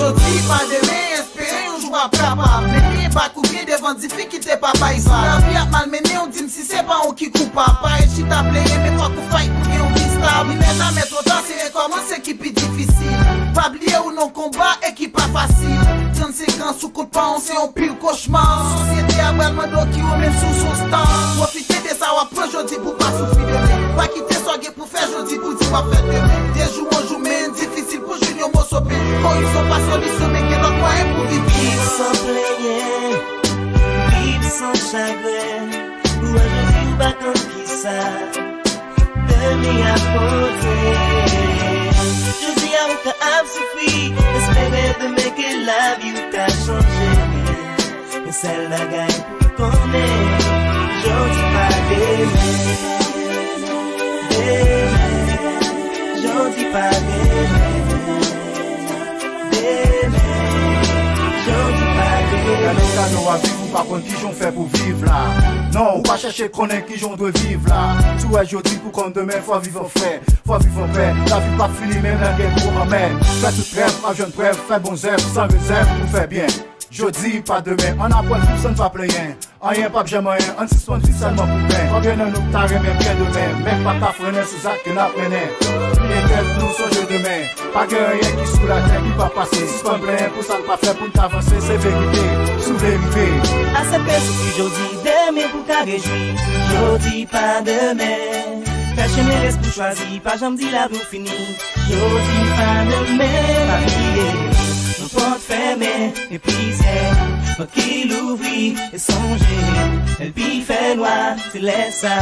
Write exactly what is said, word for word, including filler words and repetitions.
Jodi pa demen, espere yon jou w ap kapab. Men byen pa kouri devan difikilte, pa bay zam. Si lavi ap malmennen w, di m si se pa ou ki koupab. Pa ret chita plenyen, men fòk ou fight pou gen yon vi stab. Li pa jamè twò ta, se rekòmanse ki pi difisil. Pa bliye ou nan konba e ki pa fasil. Trannsenk an sou kont pa w se yon pil kochma. Sosyete a pral mande w ki w menm si w se yon star. Pwofite de sa w ap pran jodi pou pa soufri demen. Pa kite sa w gen pou fè jodi pou di w ap fè demen. De jou an jou, men difisil pou jwenn yon moso pen. Korizon pa solisyon, men gen lòt mwayen pou viv. Viv san plenyen, viv san chagren. Ou wè jodi ou pa konn kisa demen ap pote. Jodi a ou ka ap soufri, espere demen ke lavi w ka chanje. Yon sèl bagay pou konnen, jodi pa demen. Demen, jodi pa demen. Demen, jodi pa demen. Gade w, gade w ap viv, ou pa konn kijan w fè pou viv la. Non, ou pa chèche konnen kijan w dwe viv la. Si w wè jodi pou konn demen, fò viv an frè, fò viv an pè. Lavi p ap fini menm lè gen gwo anmè. Fè tout rèv, ap jwenn prèv, fè bon zèv, san rezèv pou fè byen. Jodi pa demen, ann aprann viv san n pa plenyen. Anyen p ap janm anyen, ann sispann viv sèlman pou byen. Konbyen nan nou k ta renmen byen demen, men k pa ka frennen sou zak ke n ap mennen? Bliye tèt nou, sonje demen. Pa gen anyen ki sou latè ki p ap pase. Sispann plenyen pou sa n pa fè pou n ka vanse, se verite sou verite. Aksepte soufri jodi, demen pou ka rejwi. Jodi pa demen. Fè chemen lespri w chwazi, pa janm di lavi w fini. Jodi pa demen, pa bliye. Yon pòt fèmen, men plizyè pòt ki louvri. E sonje, lè l pi fè nwa, se lè sa.